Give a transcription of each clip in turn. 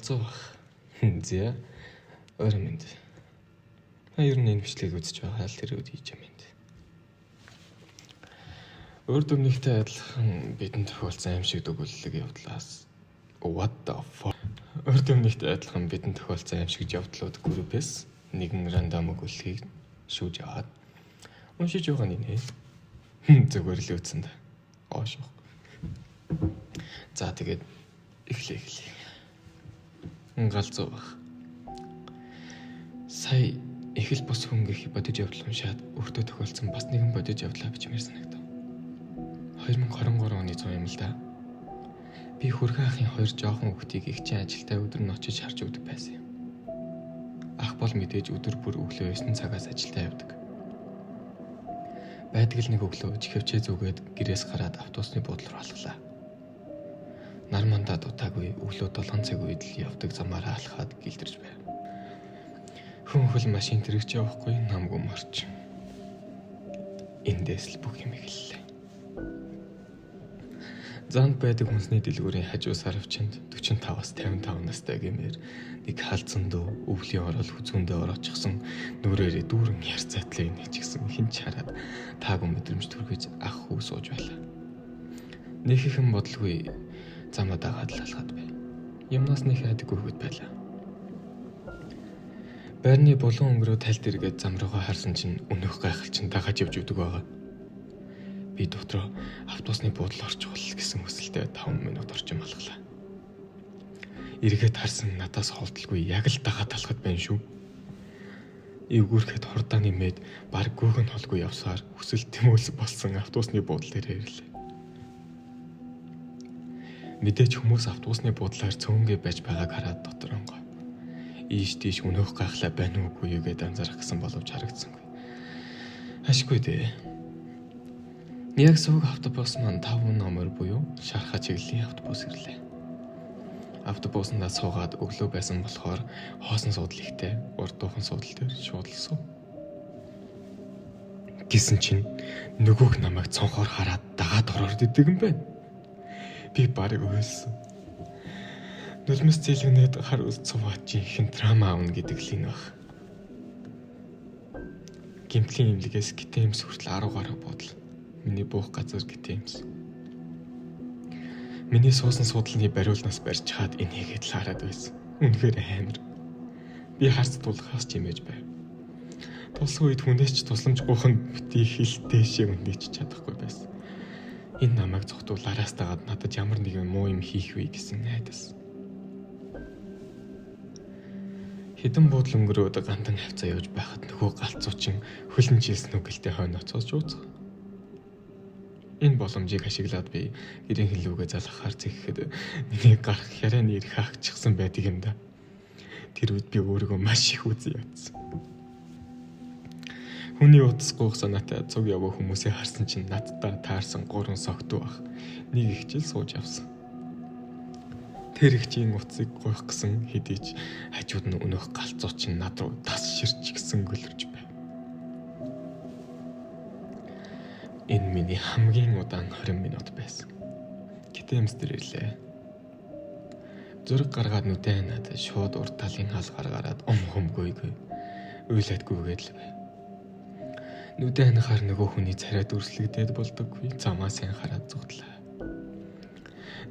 Галзуу бах. Зя. Өөр минь. Та ер нь энэ бичлэгийг үзэж байгаа л тэр үед хийж юм энд. Өөр дүрнийхтэй адилхан бидэнд тохиолдсон аим шиг өгүүлэлэг явдлаас what the fuck. Өөр дүрнийхтэй адилхан бидэнд тохиолдсон аим шиг явдлууд группээс нэгэн random өгүүлэлгийг шүүж аваад уншиж байгаа нь нэ. Зүгээр л үтсэн да. Оошох. За, тэгээд эхлэе, эхлэе. Галзуу бах. Сая их л бус хүн гэх бодит явдал уншаад өөртөө тохиолдсон бас нэгэн бодит явдлаа бичмээр санагдав. 2023 оны 100 юм л да. Би хөргөн ахын хоёр жоохон хүүхдийг эгчийн ажилдаа өдөр нь очиж харж өгдөг байсан юм. Ах бол мэдээж өдөр бүр өглөө 9 цагаас ажилдаа явдаг. Байдаг л нэг өглөө чихэвчээ зүгээд гэрээс гараад автобусны буудлын руу алхлаа. Нар мандаад утаагүй өглөө 7 цаг үед л явдаг замаараа алхаад гэлдэрж байв. Хүн хөл машин тэрэгч явахгүй намгүй морч. Эндээс л бүх юм эхэллээ. Замд байдаг хүнсний дэлгүүрийн хажуу сарвчанд 45-аас 55 настай гэмээр нэг халзан дөө өвлийн орол хүзүүндээ ороочихсон, нүрээрээ дүүрэн ярцаатлаа нээчихсэн, хэн ч хараад таагүй мэдрэмж төргөж ах хүү сууж байлаа. Нэг ихэн бодлгүй замаа дагаад л алхаад байв. Юмнаас нэг айдаггүй хүүд байлаа. Байрны булан өнгөрөө тальд эргээд зам руугаа харсан чинь өнөөх гайхал чинь дагаад явж өгдөг байгаа. Би дотроо автобусны буудлын орчихвол гэсэн хүсэлтэй 5 минут орчим алхлаа. Эргээд харсан надаас холдолгүй яг л дагаад алхад байна шүү. Эвгүүрхэд хурдаа нэмээд баг гөөх нь холгүй явсаар хүсэл тэмүүлс болсон автобусны буудал дээр ирлээ. Мэдээж хүмүүс автобусны буудлаар цөөнгээ байж байгааг хараад дотор онгой. Ийш тийш өнөөх гайхлаа байна уугүй юу гэдээ анзаарах гэсэн боловч харагдсангүй. Ашгүй дээ. Яг сууг автобус маань 5 номер буюу шарха чиглэлийн автобус ирлээ. Автобусандаа суугаад өглөө байсан болохоор хоосон суудал ихтэй, урдуухан суудал дээр шууд л суув. Гэсэн чинь нөгөөх намайг цонхоор хараад дагаад ороод идэг юм байна. Би барыг уйлсан. Нулимс зээлгнээд хар ус цуваад жинхэнэ драма аавна гэдэг л энэ баг. Гимтлийн имлэгээс ГТМС хүртэл 10 гаруй буудал. Миний буух газар ГТМС. Миний суусан суудлын бариулнаас барьж хаад энийгээд л хараад байсан. Үнэхээр амар. Би харц тулахаас чимээж байв. Тулсан үед хүнээс ч тусламж гуйх нь битгий хэл дээшээ үнэлж чадахгүй байсан. Энэ намайг зогтуул араас дагаад надад ямар нэгэн муу юм хийх вэ гэсэн айдас. Хэдэн буудлын өнгөрөөд гандан хавцаа явж байхад нөгөө галзуучин хөлн чилсэн үг гэлтэй хойно оцоож ууцгаа. Энэ боломжийг ашиглаад би гэрийн хөлүүгээ залгахаар зэгхэд миний гарах ярианы ирэх хаагчихсан байдаг юм да. Тэр үед би өөрийгөө маш их үзэн ядсан. Хүний утас гуйх санаатай цуг яваа хүмүүсээ харсан чинь надтай таарсан гурван согтуу ах, нэг ихчил сууж явсан. Тэр ихчийн утсыг гуйх гэсэн хэдий ч хажууд нь өнөөх галзуу чинь над руу тас ширч гисэн гөлөрч байв. Энэ миний хамгийн удаан 20 минут байсан. ГТМС дээр ирлээ. Зураг гаргаад нүдэ ханаад шууд урд талын хал гаргараад ум хөмгүйгүй. Уйлаадгүйгээд л байв. Нүдэ ханахаар нөгөө хүний царай дүрслэгдээд болдоггүй. Замаа сайн хараад зугтлаа.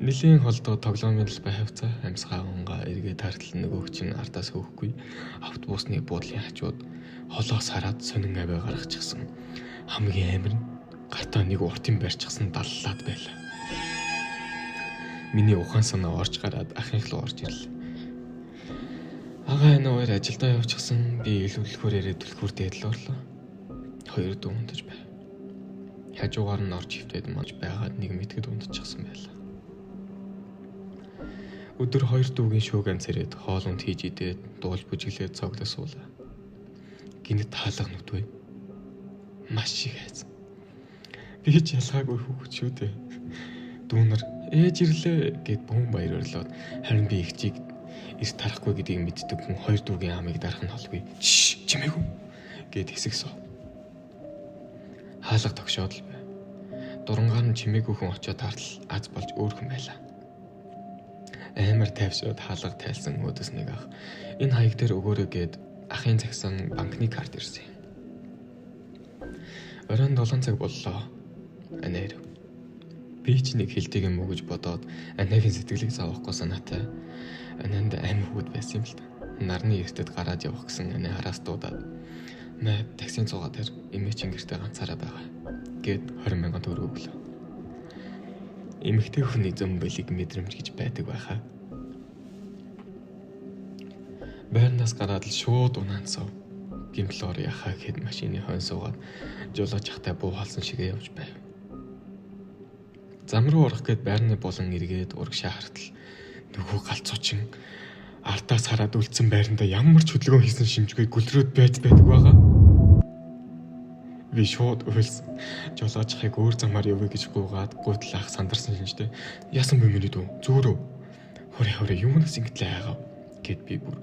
Нэлийн холдоо тоглоомын талбай хавцаа амьсгаа унгаа эргээд хартал нөгөөх чинь ардаас хөөхгүй автобусны буудлын хажууд холоос хараад сонин авиа гаргачихсан. Хамгийн амар нь гартаа нэг уртын барьчихсан даллаад байлаа. Миний ухаан санаа орж гараад ахын руу орж ирлээ. Агаа энэ хоёр ажилдаа явчихсан. Би ил түлхүүр ирээд түлхүүр дээд л орлоо. Хоёр дүү унтаж байв. Хажуугаар нь орж хөвтөд маж байгаад нэг мэтгэд унтчихсан байлаа. Өдөр хоёр дүүгийн шүүг амцэрээд хоол унд хийж идээд дуулж бүжиглээд цоглоо суулаа. Гинэт таалга нүтвэ. Маш их айцсан. Би ч ялгаагүй хүүхэд шүү дээ. Дүүнер ээж ирлээ гэд бүүн баяр орлоод, харин би эгчийг эрт тарахгүй гэдгийг мэддэг хүн хоёр дүүгийн амыг дарах нь холгүй. Чш, чимээгүй гэд хэсэгсөө. Хаалга тогшоод л бай. Дурангаар нь чимээгүй хүн очиод хартал аз болж өөрхөн байлаа. Амар тайвшраад хаалга тайлсан өөдөөс нэг ах энэ хаяг дээр өгөөрэй гээд ахын загсан банкны карт ирсэн юм. Оройн 7 цаг боллоо. Анаа ирэв. Би ч нэг хилдэг юм уу гэж бодоод Анагийн сэтгэлийг зовохгүй санаатай. Ананд аим хүүд байсан юм л та. Нарны эртэд гараад явах гэсэн Анаа хараас дуудаад "Мэ таксин цуугаа тэр эмээ чин гэртээ ганцаараа байгаа" гэд 20 мянган төгрөг өглөө. Эмэгтэй хүний зам бэлэг мэдрэмж гэж байдаг байхаа. Байрнаас гараад л шууд унаан сав. Гимтэл ор яхаа гэхэд машины хойно суугаад жолооч ахтай буу халсан шигээ явж байв. Зам руу орох гээд байрны болон эргээд урагшаа хартал нөгөө галзуучин ардаас хараад үлдсэн байранда ямар ч хөдөлгөөн хийсэн шимжгүй гүлрөөд байж байдаг байгаа. Би шууд уйлсан. Жолооч ахыг өөр замаар явъя гэж гуйгаад гуйтлаа ах сандарсан шинжтэй. Яасан бэ миний дүү? Зүгээр үү? Хорэ хорэ юунаас ингэтлээ айгаав гэд би бүр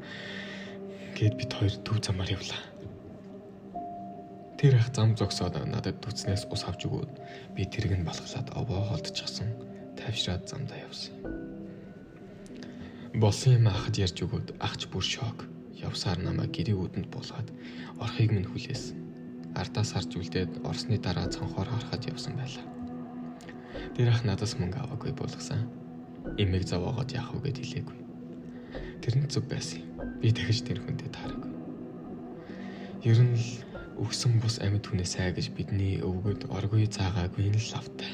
гэд бид хоёр төв замаар явлаа. Тэр ах зам зогсоод надад дүцнээс ус авч өгөөд би тэрэг нь балгалаад овоо холдчихсон. Тайвшраад замдаа явсан юм. Болсон юм ахад ярьж өгөөд ахч бүр шок. Явсаар намайг гэрээ үүдэнд буулгаад орхийг минь хүлээсэн. Ардаас харж үлдээд орсны дараа цонхоор харахад явсан байлаа. Тэр ах надаас мөнгө аваагүй буулгасан. Эмээг зовоогоод яах вэ гэд хэлээгүй. Тэр нь зүг байсан юм. Би дахиж тэр хүнтэй таараагүй. Ер нь л өгсөн бус амьд хүнээс сай гэж бидний өвгөд оргүй заагаагүй нь л лавтай.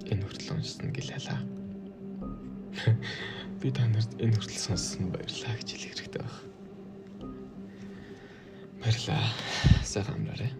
Энэ хүртэл уншсан гэлээлаа. Би та нарт энэ хүртэл сонссон баярлалаа гэж хэлэх хэрэгтэй байх. Баярлалаа. Сайхан амраарай.